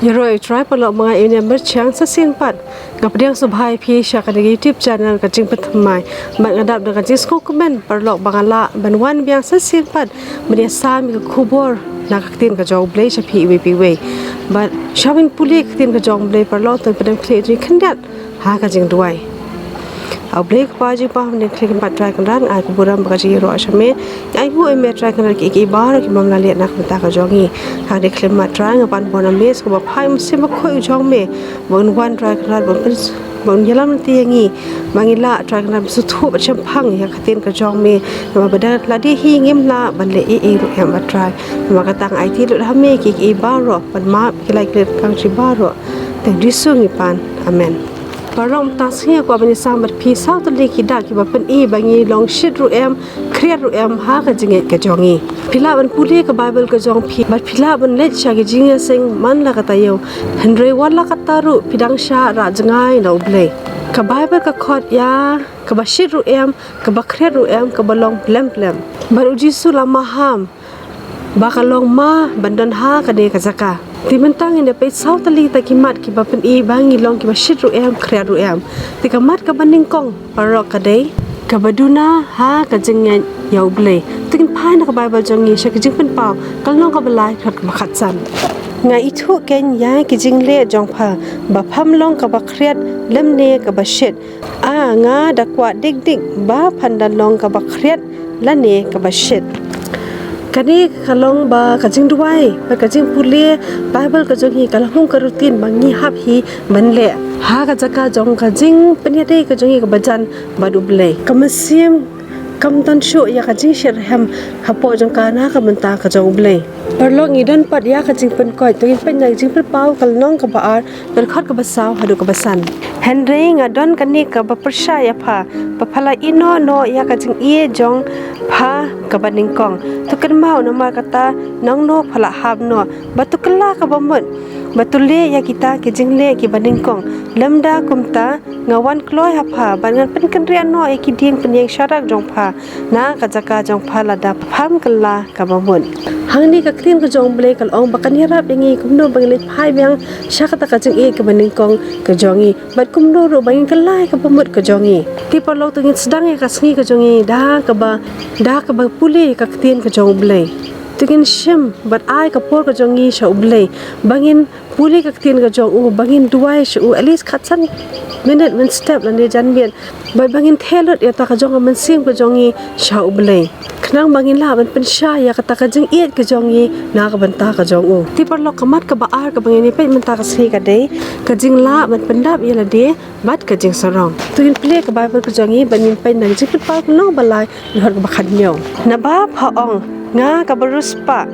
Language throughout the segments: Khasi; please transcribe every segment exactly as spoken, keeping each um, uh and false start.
Ïaroh ïa U Trai paralok, ma nga Enia Myrchang, sa shisien pat nga pdiang sngewbha ïa phi sha kane ka YouTube channel Ka Jingpynthymmai. Bad nga dap da ka jingsngewkmen paralok ba nga lah ban wan biang sa shisien pat ban ïasam ïa ka khubor na ka ktien ka jong U Blei sha phi iwei pa iwei. Bad sha ban pule ka ktien ka jong U Blei paralok, to ngin pdiang khlieh jingkhyndiat ha ka jingduwai. A U Blei Kpa jong ngi, ba ha kane ka khyllipmat Trai Kynrad, ai ka burom bad ka jingïaroh sha me. Ai nguh ïa me Trai Kynrad ïa kiei kiei baroh kiba me la leh na ka bynta ka jong ngi. Ha kane ka khyllipmat Trai, nga pan bor na me sngewbha phai Mynsiem Bakhuid jong me ba un wan Trai Kynrad, ba un pyn- ba un ïalam lynti ïa ngi, ba ngin lah Trai Kynrad ban sngewthuh bad shemphang ïa ka ktien ka jong me. Namar ba da lade hi ngim lah ban leh ei ei ruh em, Trai. Namar kata nga aiti lut ha me kiei kiei baroh, ban map ïa ki lai ki leit ka jong ngi baroh. Tang ha U Jisu ngi pan. Amen. Paralok, mynta ka sngi nga kwah ban ïasam bad phi saw tylli ki dak kiba pyni ba ngi long shit ruh em, khriat ruh em ha ka jingngeit ka jong ngi. Phi lah ban pule ka Baibl ka jong phi bad phi lah ban leit sha ki jingïaseng man la ka taïew. Hynrei wat la katta ruh, phi dang shah rah jngai na U Blei. Ka Baibl ka khot ïa kaba shit ruh em, kaba khriat ruh em, kaba long blem blem. Bad U Jisu la maham ba ka long ma ban don ha kane ka jaka. Te mynta ngin ïa peit saw tylli kita ki mat kiba pyni ba ngi long kiba shit ruh em, khriat ruh em. Te ka mat kaba nyngkong paralok ka dei kaba duna ha ka jingngeit ïa U Blei. Te ngin phai na ka Baibl jong ngi sha ka Jingpynpaw, ka lynnong kaba lai, dkhot kaba khatsan. Nga ithuh keiñ ïa ki jingleh jong pha, ba pham long kaba khriat lymne kaba shit. A, nga da kwah dik dik ba phan da long kaba khriat lane kaba shit. Kane ka long ba ka jingduwai bad ka jingpule Baibl ka jong ngi ka la hung ka routine ba ngi hap hi ban leh ha ka jaka jong ka jingpynïadei ka jong ngi kaba jan bad U Blei. Ka mynsiem kam don shuh ïa ka jingshitrhem hapoh jong ka na ka bynta ka jong U Blei. Paralok, ngi don pat ïa ka jingpynkoit, to ngin peit na ka Jingpynpaw ka lynnong kaba ar, dkhot kaba saw haduh kaba san. Hynrei nga don kane kaba pyrshah ïa pha, ba pha la ïehnoh noh ïa ka jingïeit jong pha kaba nyngkong. To kynmaw, namar kata nangno pha la hap noh, bad to kylla kaba mut, bad to leh ïa kita ki jingleh kiba nyngkong. Lymda kumta, nga wan kloi ha pha bad ngan pynkynriah noh ïa ki dieng pynïeng sharak jong pha na ka jaka jong pha lada pham kylla kaba mut. Hangne ka ktien ka jong U Blei ka la ong ba kan ïarap ïa ngi kumno ba ngin leit phai biang sha kata ka jingïeit kaba nyngkong ka jong ngi, bad kumno ruh ba ngin kylla ïa kaba mut ka jong ngi. Te paralok, to ngin sdang ïa ka sngi ka jong ngi da kaba, da kaba pule ka ktien ka jong U Blei. To ngin shim bad ai ka por ka jong ngi sha U Blei ba ngin pule ka ktien ka jong u, ba ngin duwai sha u at least khatsan minit mynstep lane jan miet, bad ba ngin theh lut ïa kata ka jong ka mynsiem ka jong ngi sha U Blei, khnang ba ngin lah ban pynshai ïa kata ka jingïeit ka jong ngi na ka bynta ka jong u. Te paralok, ka mat kaba ar kaba ngin ïa peit mynta ka sngi ka dei ka jinglah ban pyndap ïa lade bad ka jingsarong. To ngin plie ka Baibl ka jong ngi bad ngin peit na ka Jingpynpaw ka lynnong ba lai, dkhot kaba khathynñiew. Naba pha ong, nga kaba riewspah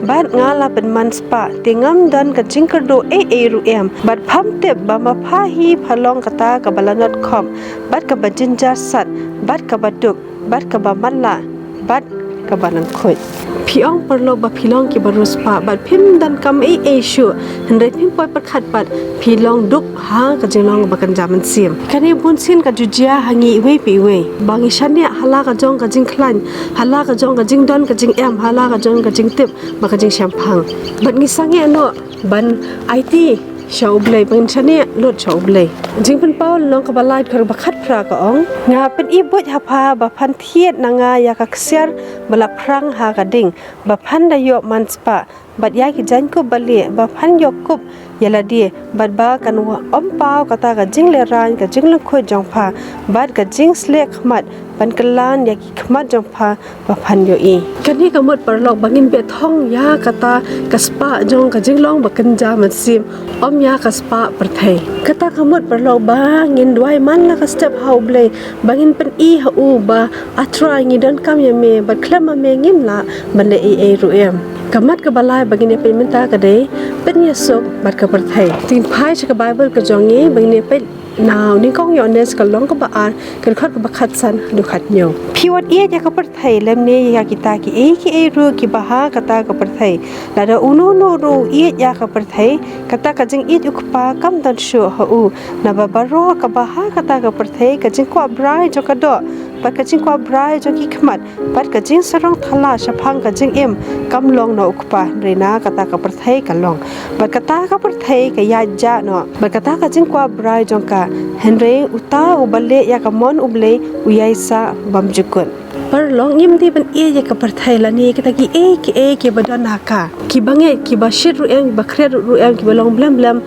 bad nga la pynman spah, te ngam don ka jingkyrduh ei ei ruh em. Bad pham tip ba ma pha hi pha long kata kaba lanot khop, bad kaba jynjar sat, bad kaba duk, bad kaba matlah, bad kaba lyngkhuid. Phi ong paralok ba phi long kiba riewspah bad phim donkam ei ei shuh, hynrei phim poi pyrkhat pat, phi long duk ha ka jinglong ba kynja mynsiem. Kane bunsien ka ju jia ha ngi iwei pa iwei, ba ngi shaniah ha la ka jong ka jingkhlaiñ, ha la ka jong ka jingdon ka jingem, ha la ka jong ka jingtip bad ka jingshemphang. Bad ngi sangeh noh ban aiti sha U Blei, ba ngin shaniah lut sha U Blei. Jingpynpaw lynnong kaba lai, dkhot ba khatphra ka ong, nga pyni buit ha pha ba phan thied na nga ïa ka ksiar ba la phrang ha ka ding, ba phan da ïoh man spah, bad ïa ki jaiñkup balieh ba phan ïoh kup ïa lade, bad ba kan wa-, ym paw kata ka jinglehrain ka jinglyngkhuid jong pha, bad ka jingsleh khmat ban kylla ïa ki khmat jong pha ba phan ïohi. Kane ka mut paralok ba ngin beh thong ïa kata ka spah jong ka jinglong ba kynja mynsiem, ym ïa ka spah pyrthei. Kata ka mut paralok ba ngin duwai man la ka step ha U Blei, ba ngin pyni ha u ba, A Trai, ngi donkam ïa me, bad khlem ma me ngim lah ban leh ei ei ruh em. Ka mat kaba lai ba ngin ïa peit mynta ka dei pynïasuk bad ka pyrthei. To ngin phai sha ka Baibl ka jong ngi ba ngin ïa peit Na u nyngkong Ïoannis ka lynnong kaba ar, ka dkhot kaba khatsan haduh khathynñiew. Phi wat ïeit ïa ka pyrthei lymne ïa kita kiei kiei ruh kiba ha kata ka pyrthei. Lada uno uno ruh u ïeit ïa ka pyrthei, kata ka jingïeit u Kpa kam don shuh ha u. Naba baroh kaba ha kata ka pyrthei, ka jingkwah brai jong ka doh, bad ka jingkwah brai jong ki khmat, bad ka jingsarong thala shaphang ka jingim, kam long na u Kpa, hynrei na kata ka pyrthei ka long. Bad kata ka pyrthei ka ïaid jah noh, bad kata ka jingkwah brai jong ka, hynrei uta uba leh ïa ka mon U Blei u ïaisah bymjukut. Paralok, ngim dei ban ïeit ïa ka pyrthei lane kita kiei kiei kiba don ha ka, kiba ngeit, kiba shit ruh em, kiba khriat ruh em, kiba long blem blem,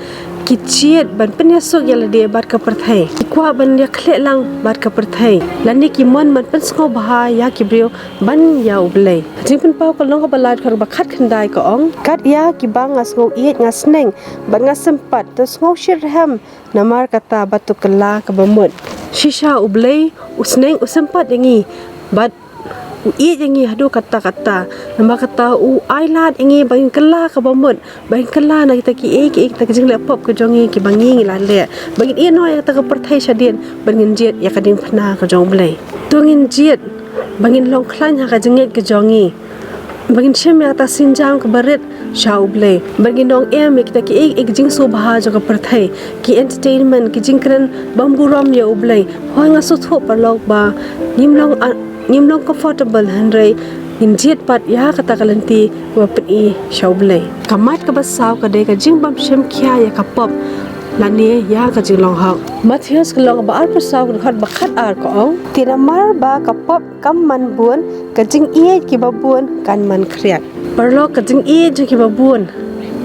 ki jied ban pynïasuk ïa lade bad ka pyrthei. Ki kwah ban ïakhleh lang bad ka pyrthei, lane ki mon ban pynsngewbha bha ïa ki briew ban ïa U Blei. Jingpynpaw ka lynnong kaba lai, dkhot kaba khatkhyndai ka ong: Kat ïa kiba nga sngew ïeit nga sneng bad nga sympat, to sngew shitrhem, namar kata bad to kylla kaba mut. Shisha U Blei u sneng, u sympat ïa ngi, bad u ïeit ïa ngi haduh katta katta. Namar kata u ailad ïa ngi ba ngin kylla kaba mut, ba ngin kylla na kita kiei kiei, kita ki jingleh pop ka jong ngi kiba ngi ngi la leh, ba ngin ïehnoh ïa kata ka pyrthei shadien, ba ngin jied ïa ka diengphna ka jong U Blei. To ngin jied ba ngin long khlaiñ ha ka jingngeit ka jong ngi, ba ngin shim ïa kata ka sienjam kaba rit sha U Blei, ba ngin ym em ïa kita kiei kiei ki jingsngewbha jong ka pyrthei, ki entertainment, ki jingkren bym burom ïa U Blei. Hooid, nga sngewthuh paralok ba ngim long, ngim long comfortable, hynrei ngin jied pat ïa kata ka lynti ba pyni sha U Blei. Ka mat kaba saw ka dei ka jingbymshim khia ïa ka pop lane ïa ka jinglong hok. Mathaios ka lynnong kaba arphew saw, dkhot ba khatar ka ong: Te namar ba ka pop kam man bun, ka jingïeit kiba bun kan man khriat. Paralok, ka jingïeit jong kiba bun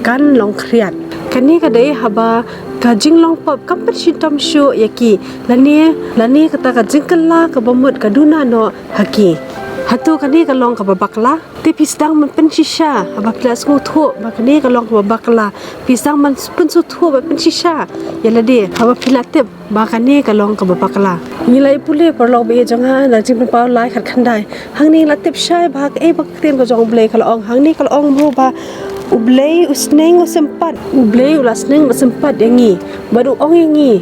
kan long khriat. Kane ka dei haba ka jinglong pop kam pynshitom shuh ïa ki, lane, lane kata ka jingkylla kaba mut ka duna noh ha ki. Hato kane ka long kaba bakla? Te phi sdang ban pynshisha haba phi la sngewthuh ba kane ka long kaba bakla. Phi sdang ban pynsngewthuh, ban pynshisha ïa lade haba phi la tip ba kane ka long kaba bakla. Ngi la ïa pule, paralok ba ïeit jong nga, na Jingpynpaw lai khatkhyndai. Hangne la tip shai ba kaei ba ka ktien ka jong U Blei ka la ong. Hangne ka la ong ruh ba U Blei u sneng u sympat. U Blei u la sneng bad sympat ïa ngi, bad u ong ïa ngi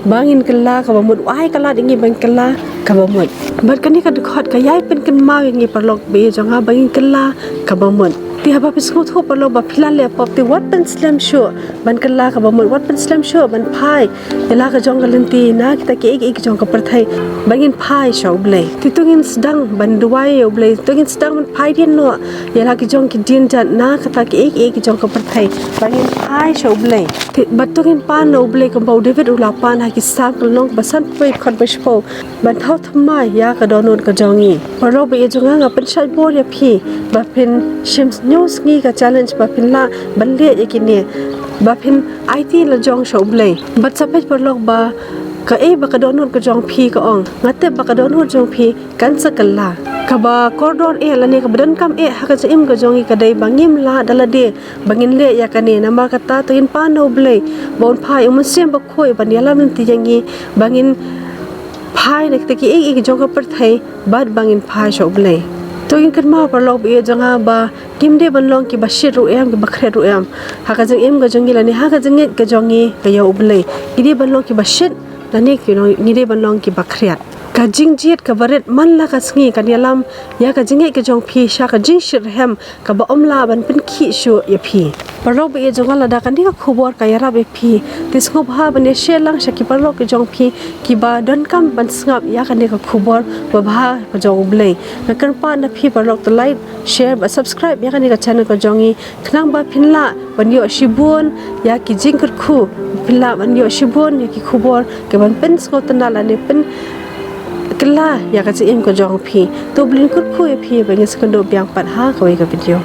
ba ngin kylla kaba mut, u ai ka lad ïa ngi ba ngin kylla kaba mut. Bad kane ka dkhot ka ïai pynkynmaw ïa ngi, paralok ba ïeit jong nga, ba ngin kylla kaba mut. Te haba phi sngewthuh, paralok, ba phi la leh pop, te wat pynslem shuh ban kylla kaba mut, wat pynslem shuh ban phai ïa la ka jong ka lynti na kita kiei kiei ki jong ka pyrthei, ba ngin phai sha U Blei. Te to ngin sdang ban duwai ïa U Blei, to ngin sdang ban phai dien noh ïa la ki jong ki dienjat na kata kiei kiei ki jong ka pyrthei, ba ngin phai sha U Blei. Te bad to ngin pan na U Blei kumba u David u la pan ha ki Salm ka lynnong ba sanphew wei, dkhot ba shiphew, ban thaw thymmai ïa ka dohnud ka jong ngi. Paralok ba ïeit jong nga, nga pynshait bor ïa phi ba phin shim hynñiew sngi ka challenge ba phin lah ban leh ïa kine, ba phin aiti la jong sha U Blei. Bad sa peit, paralok, ba kaei ba ka dohnud ka jong phi ka ong. Nga tip ba ka dohnud jong phi kan sa kylla. Kaba kordor eh lane kaba donkam eh ha ka jingim ka jong ngi ka dei ba ngim lah da lade ba ngin leh ïa kane. Namar kata to ngin pan na U Blei ba un phai U Mynsiem Bakhuid ban ïalam lynti ïa ngi ba ngin phai na kita kiei kiei ki jong ka pyrthei bad ba ngin phai sha U Blei. To ngin kynmaw, paralok ba ïeit jong nga, ba kim dei ban long kiba shit ruh em, kiba khriat ruh em ha ka jingim ka jong ngi lane ha ka jingngeit ka jong ngi ka ïa U Blei. Ngi dei ban long kiba shit lane ki long, ngi dei ban long kiba khriat. Ka jingjied kaba rit man la ka sngi kan ïalam ïa ka jingngeit ka jong phi sha ka jingshitrhem kaba ym lah ban pynkhih shuh ïa phi. Paralok ba ïeit jong nga, lada kane ka khubor ka ïarap ïa phi, te sngewbha ban ïa share lang sha ki paralok ki jong phi kiba donkam ban sngap ïa kane ka khubor babha ka jong U Blei. Nga kyrpad na phi, paralok, to like, share bad subscribe ïa kane ka channel ka jong ngi, khnang ba phin lah ban ïoh shibun ïa ki jingkyrkhu, phin lah ban ïoh shibun ïa ki khubor kiban pynsngewtynnad lane pynkylla ïa ka jingim ka jong phi. To U Blei un kyrkhu ïa phi, ba ngin sa ïakynduh biang pat ha kawei ka video.